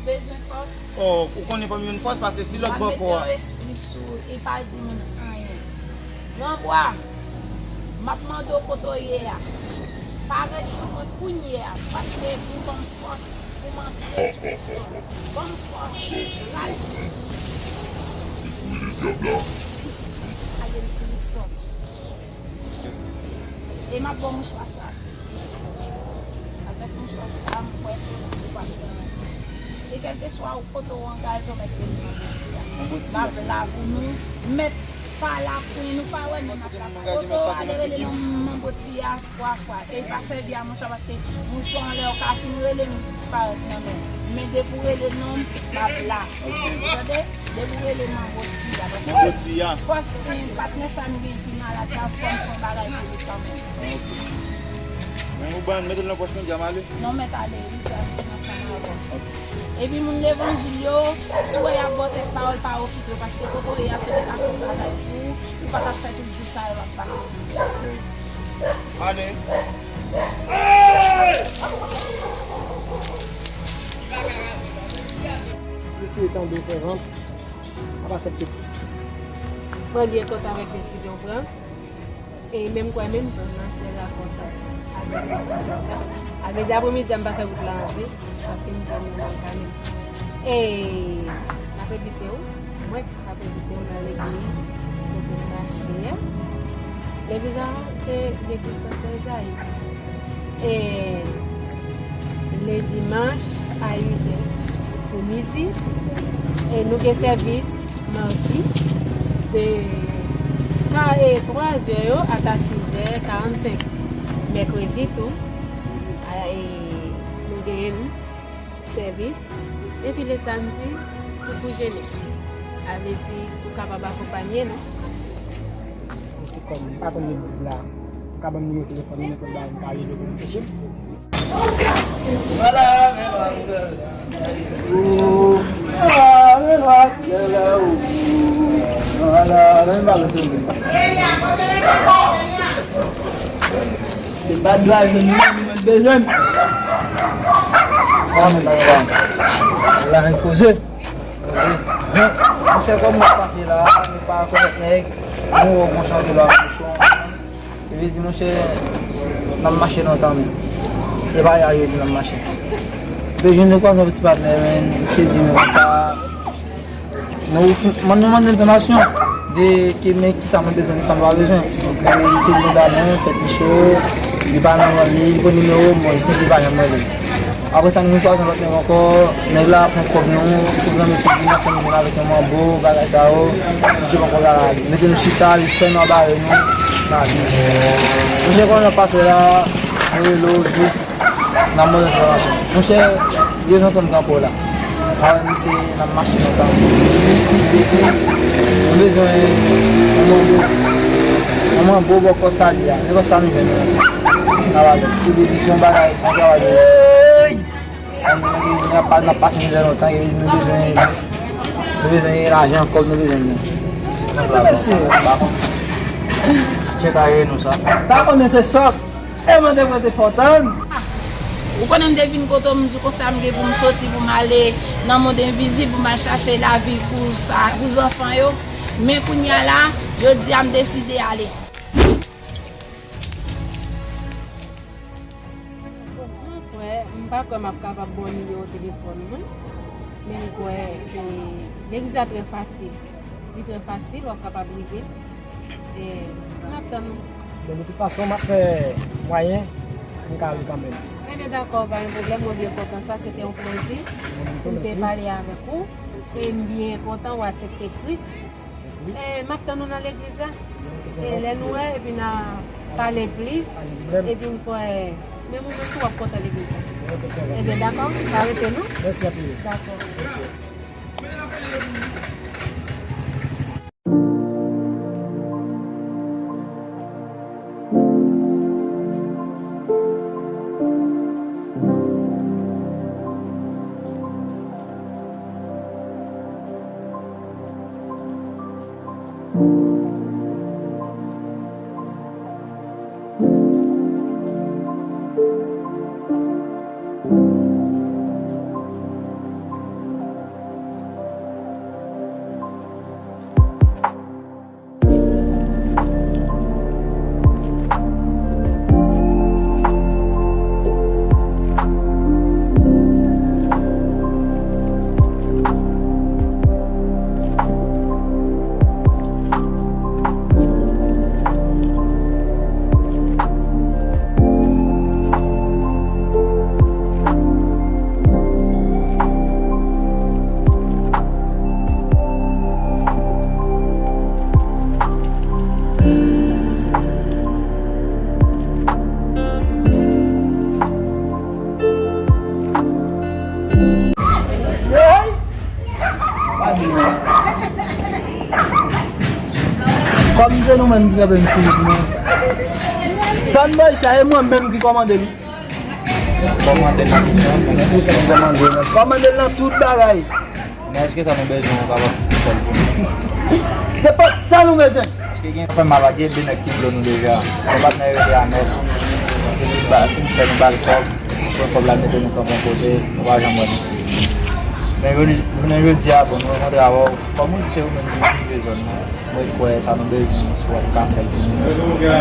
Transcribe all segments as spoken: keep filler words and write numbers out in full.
Bezwen fòs. Oh, ou konnen fò m jwenn fòs, paske si lòt bò kò a. Mete yon espri sou, e pa di moun anyen. Gran bwa, m ap mande w kote w ye a. Parèt sou mwen kounye a, paske pou ban m fòs, pou m antre sou Nixon. Ban m fòs, laj. Lage m sou Nixon. E m ap ba w mouchwa sa. Avèk mouchwa sa, m kwè ke ou p ap pran. E kèlkeswa kote w angaje, w mèt rele m nan boutik la. M ap la pou nou. M mèt pa la pou nou, nou pa wè, men m ap la pou nou. Kote w ale, rele m nan boutik la twa fwa. E pa sèvi a mouchwa, paske mouchwa an lè w ka fin rele m, li disparèt nan men w. Men depi w rele non m, m ap la. Ou tande? Depi w rele m nan boutik la, paske fòs, eh, patnè sa m gen ki malad la, fò m fè yon bagay pou li kanmenm. Ok. Men ou ban, mete l nan pòch mwen, di a m ale. Non, mèt ale, wi, di a m vin ansanm avè w. Ok. Epi moun levanjil yo, si w wè y ap ba w tèt pawòl, pa okipe yo, paske kote w ye a, se yo k ap fè bagay pou ou, ou pa t ap fè tout jou sa yo ap pase. Ok. Ale. Mesye, tande sèvant. Ap aksepte plis. Mwen byen kontan avèk desizyon w pran. E menm kwè menm jan nan sè la kontan avèk desizyon sa. A vle di apremidi a m pa fè wout la antre, paske m jwenn yon moun kanmenm. E m ap envite w, mwen k ap envite w nan legliz kote m mache a. Legliz la se legliz Pastè Ezayi. E le dimanche à huit heures pou midi. E nou gen sèvis madi de ka e twa zè yo ata sis è karannsenk. Mèkredi tou, a, e nou gen sèvis. Epi le samedi, se pou jenès. Sa vle di, ou kapab akonpanye nou. Epi kòm m pa konn legliz la, ou ka ban m nimewo telefòn ou, nenpòt bagay m ka rele pou m peche m. Se pa dwa jwenn mwen, mwen bezwen. Sa mwen pa la. La nèg poze. Poze. Monchè, kòm mwen pase la, mwen pa konèt nèg. Mwen wè w gon chante lwa kochon. Epi di, monchè, n ap mache lontan menm. E pa yè yo di n ap mache. Epi jwenn de kwa zon ti patnè, men, misye di m konsa, nou, mwen, nou mande enfòmasyon de ke men kisa mwen bezwen, kisa mwen pa bezwen. Donk, misye di nou ba nou, tèt li cho, li pa nan rèl li, li pran nimewo mwen, jis misye pa janm rele. Apre sa, nou vin kwaze yon lòt nèg ankò, nèg la pran kòb nou, tout granmesi vin ap fè nou jwenn avèk yon manbo, bagay sa yo, misye poko la lage. Mete nou chita, li fè nou bare nou, n ale. Monchè, kòm n ap pase la, nou rele w jis, n ap mande enfòmasyon. Monchè, rezon fè m kanpe w la. Avèk misye, n ap mache lontan. Nou bezwen yon manbo, yon manbo bò kò sa li a. Nenpòt sa nou jwenn nou. N ap avèk. Tout bezwen se yon bagay, se yon travay de. N ap, n ap pase mizè lontan, e nou bezwen jis, nou bezwen lajan, kòb nou bezwen jwenn. Ti mesye. Chen ta ye nou sa. Ta konnen se sòt. E mande mwen te fè w tann. Ou konnen m te vin kote w, m di w konsa m gen pou m soti pou m ale nan mond envizib, pou m al chache lavi pou sa, pou zanfan yo. Men kounye a la, yo di a m deside ale. Mon frè, m pa kwè m ap kapab ba w nimewo telefòn mwen, men m kwè, e, legliz la trè fasil. Li trè fasil, w ap kapab rive. E, n ap tann ou. Bon, de tout fason, m ap fè mwayen pou m ka ale kanmenm. Ebyen, dakò, pa gen pwoblèm, mwen byen kontan. Sa se te yon plezi pou m te pale avèk ou. E m byen kontan w aksepte Kris. E m ap tann ou nan legliz la. E lè nou wè, epi n a pale plis. Epi m kwè, menm ou menm tou w ap kontan legliz la. Ebyen, dakò, pa rete non. Dakò. Kòm se nou menm ki kanpe m sou wout nou. Sa n bay sa, e mwen menm ki kòmande l. Kòmande l nan tout sans. Kòmande l nan tout bagay. Men èske sa nou bezwen, ou kapab fè l pou nou? Nenpòt sa nou bezwen. Paske gen fè mal a gen de nèg ki blo nou deja. Yon patnè rele Anèl. Se li ba, fin fè nou ba l kòb. Pran kòb la mete nou kanpe yon kote. Nou pa janm wè misye. Men jodi, jounen jodi a, bon, nou rankontre avè w. Kòm ou di se ou menm ki rive zòn nan. Mwen kwè sa nou bezwen, si w ap ka fè l pou nou. Depi lè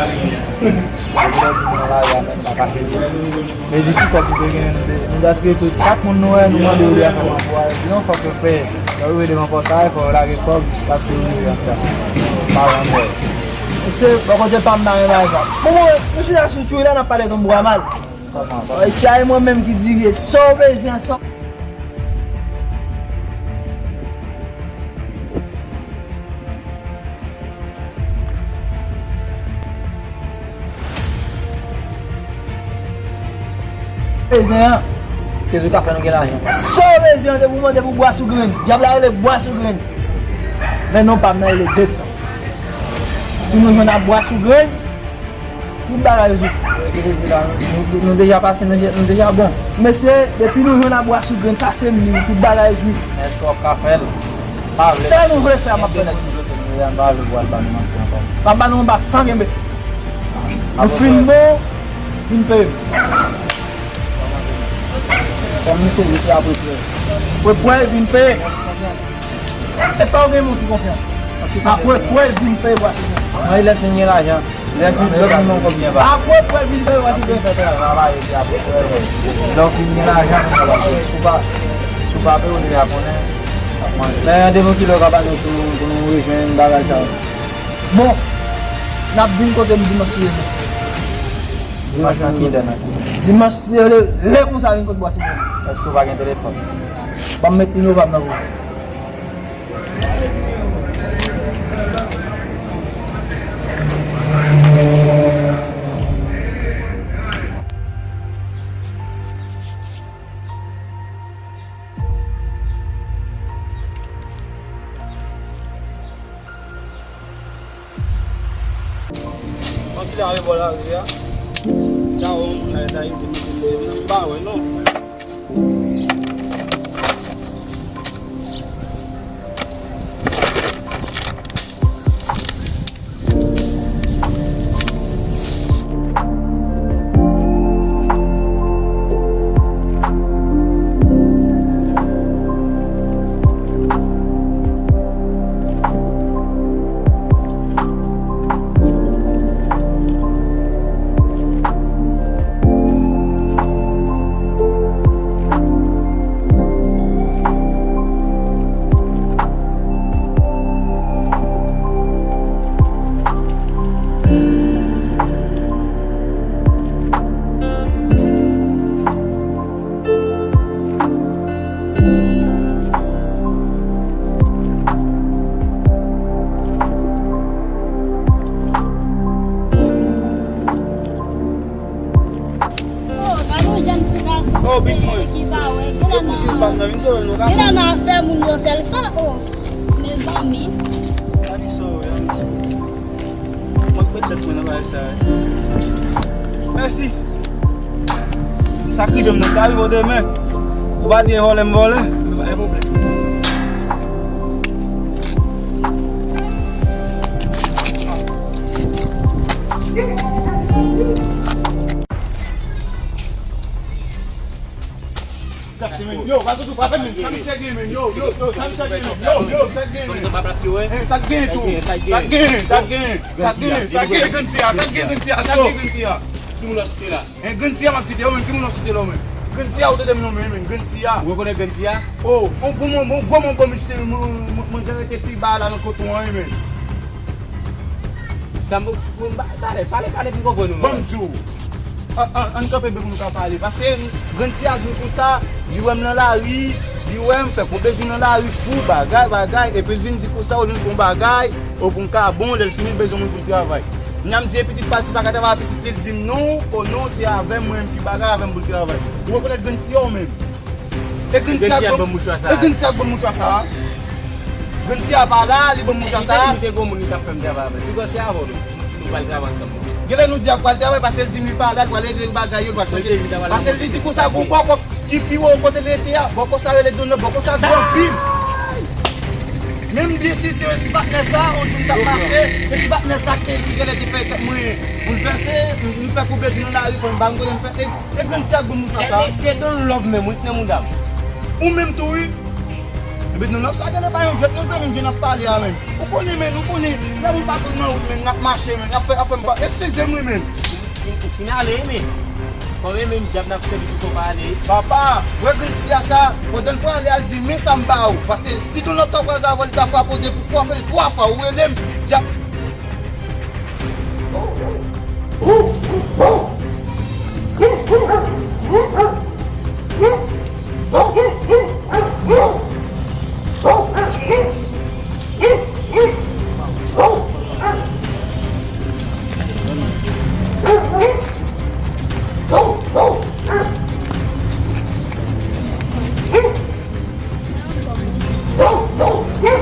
w di nou nan lari a, men nou pa ka fè l. Men di ti kòb nou te genyen, nou te, nou gaspiye tout. Chak moun nou wè, nou mande yo li a fè manpwa. Di nou fòk yo peye. Lè w rive devan pòtay, fò yo lage kòb jiskaske yo rive anndan. Pa rann wè. Mesye, bò kote pa m pa gen bagay sa. Bon, bon, nou chita sou chou la, n ap pale tankou bwa mal. Kòman, kòman? Ay, sa e mwen menm ki dirije. Sa w bezwen, sa. Bezwen an, Jezi ka fè nou gen lajan. Sa w bezwen an, depi w mande pou bwa sou grenn. Dyab la rele bwa sou grenn. Men non pa m nan rele Jedson. Pou nou jwenn ak bwa sou grenn, tout bagay sou. Nou, nou deja pase, nou, nou deja bon. Ti mesye, depi nou jwenn ak bwa sou grenn, sa se m li, tout bagay sou. Èske w ap ka fè l? Pa vle. Sa nou vle fè a, m ap fè nèt. M pa vle pou al ba nou manti ankò. M ap ba nou anba san kenbe. Nou fin bon, vin peye. Kòm misye di se apre prè. Prè, prè, vin peye. E pa w gen moun ki konfyans. Apre prè, vin peye bwa sou grenn. Mwen lè fin gen lajan. Lè fin, lè fin non konbyen ba. Apre prè, vin peye bwa sou grenn. Fè travay epi apre prè. Lè w fin gen lajan, si w pa, si w pa peye, w deja konnen. Men depi ki lè w ka ba nou pou, pou nou rejwenn bagay sa yo? Bon, n ap vin kote m dimanch si Dye vle. Dimanch nan ki lè, nan ki lè? Dimanch si Dye vle, lè konsa vin kote bwa sou grenn. Èske w pa gen telefòn? Ban m met nimewo pa m nan pou ou. Anpil a rebò lari a. Daron, kay la, li te mete m devan, m pa wè non. Fanm nan vin sove nou ka fè. Gen nan afè moun yo fè l sa, o. Mezanmi. Gade sa, wi, gade sa. Mwen k met tèt mwen nan bagay sa, wi. Mèsi. Sa k rive m nan ka rive w demen. Ou pa di e vòlè m vòlè, men pa gen pwoblèm. Yo, pa sot ou frape m, men. Sa misye gen, men. Yo, yo, yo, sa misye gen, men. Yo, yo, sa gen, men. Sa gen, sa gen, sa gen, sa gen, sa gen, sa gen, sa gen, grann ti a, sa gen, grann ti a, sa gen, grann ti a. Ki moun w ap site la? Grann ti a m ap site, yo, men. Ki moun w ap site la, men? Grann ti a, ou tande m non, men, men. Grann ti a. Ou rekonèt grann ti a? O, on gwo mon, on gwo mon, bon, misye, manzè rete pi ba la nan koton an, men. Sa m, pale, pale, pale pou m konprann ou. Ban m di w. An, an, ann kanpe byen pou nou ka pale. Paske grann ti a di m konsa, li wè m nan lari, li wè m fè gwo bezwen nan lari, fou, bagay, bagay, epi l vin di konsa, olye n fè yon bagay, o pou m ka bon, lè l fini, l bezwen moun pou l travay. Nyan m di, e pitit pa l, si pa ka travay, pitit li, l di m non, o non, se avè m, mwen menm ki bagay, avè m pou l travay. Ou rekonèt grann ti a ou menm? E grann ti a k ban m mouchwa sa. E grann ti a k ban m mouchwa sa. Grann ti a pa la, li ban m mouchwa sa. Genlè nou te gon moun li t ap fè m travay avè l. Bikòs se avè w nou, nou pral travay ansanm. Genlè nou di ap pral travay, paske l di m li pa la, l pral regle bagay yo, l pral chache. Paske li di konsa, gon bòkò ki pi wo kote l rete a. Bòkò sa rele Donald, bòkò sa di anpil. Men m byen si se ti patnè sa, on jou m t ap mache, se ti patnè sa ki, ki genlè te fè tèt mwen boulvèse, m, m fè koube jou nan lari, fò m pa m konnen m fè. E grann ti a k ban m mouchwa sa. Ebyen, se Don Love menm, wi, k nan mouda m. Ou menm tou, wi. Ebyen, Don Love sa genlè pa yon jwèt, non, zanmi m, jan n ap pale a, menm. Ou konnen, menm, ou konnen. Lè moun pa konn nan wout, menm, n ap mache, menm, n ap fè, ap fè m pa. Eskize m, wi, menm. Ou fin, ou fin ale, menm. Kòm e menm dyab n ap sèvi pou fè w pa ale. Papa, wè grann ti a sa, pandan l prale a, l di, men sa m ba ou. Paske si Don Love ta kwaze avè w, li ta frape w de kou, frape l twa fwa, ou rele m, dyab.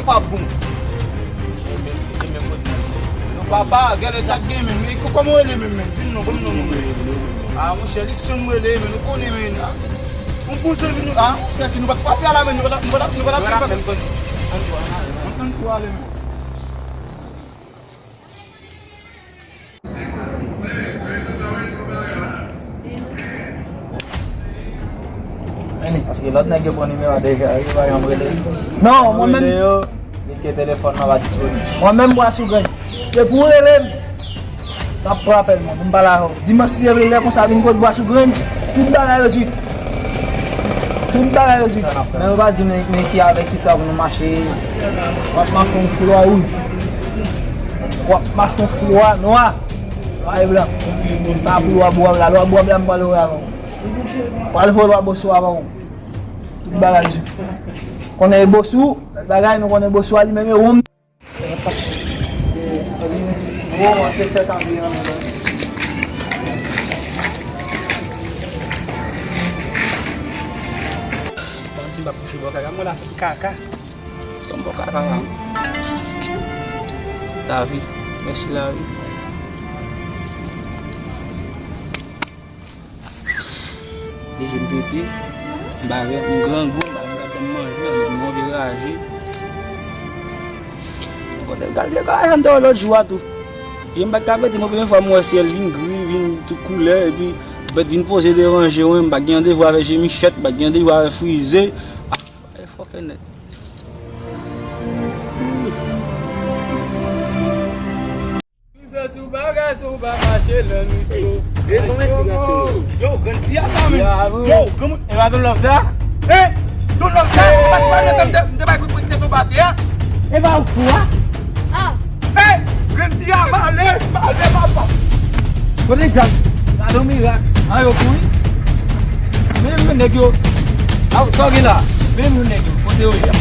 Pa bon. Menm si se menm kote n ap sot. Non, papa, gade sa k gen menm. Li, kòman w rele menm, menm? Di m non, ban m non, menm. Ah, monchè, Luckson m rele, menm. Nou konnen, menm. Ah. On bon zanmi nou. Ah, monchè, si nou pa t frape a la, menm, nou pa t, nou pa t, nou pa t ap fè. Ann tou ale, menm. Paske lòt nèg yo pran nimewo a deja, yo pa janm rele. Non, mwen menm. Rele yo, li ke telefòn nan pa disponib. Mwen menm, bwa sou grenn. Depi w rele m, m ap pran apèl mwen, pou m pale avè w. Dimanch si Dye vle, lè konsa vin kot bwa sou grenn, tout bagay rezwi. Tout bagay rezwi. Men yo pa di men, men ki avèk kisa pou nou mache. W ap mache yon flwa wouj. W ap mache yon flwa nwa. Nwa e blan. Sa pou lwa bwab la, lwa bwab la m pral wè avè w. Pral voye lwa bosou avè w. Tout bagay di. Konnen e bosou, bagay nou konnen bosou a li menm e wonm. Panti m pa kouche bò kaka, mwen la se kaka. Tonbe bò kaka la. Lavi. Mèsi lavi. Deje m pete. M pa gen, m grangou, m pa gen kap ban m manje, m move raje. Kote m gade kaka m te wè lòt jou a tou. Je m pa t ka pete, mwen premye fwa m wè syèl vin gri, vin tout koulè, epi bèt vin poze devan je mwen, m pa t gen randevou avè je Michèt, m pa t gen randevou avè Frize. E fòkè nèt. Soti w bagay si w pa mache nan nou yo. E bon, mèsi gason. Yo, grann ti a sa menm. Yo, granmoun. E pa Don Love sa? E, Don Love sa, ou pa t pale sa, m te, m te bay kout pwen tèt ou pa tè a. E pa ou fou a? Ah. E, grann ti a, male, male, papa. Kote dyab? Gade yon mirak. An yo kouri. Men men nèg yo. Aw, sa w gen la? Men men nèg yo. Kote yo ye?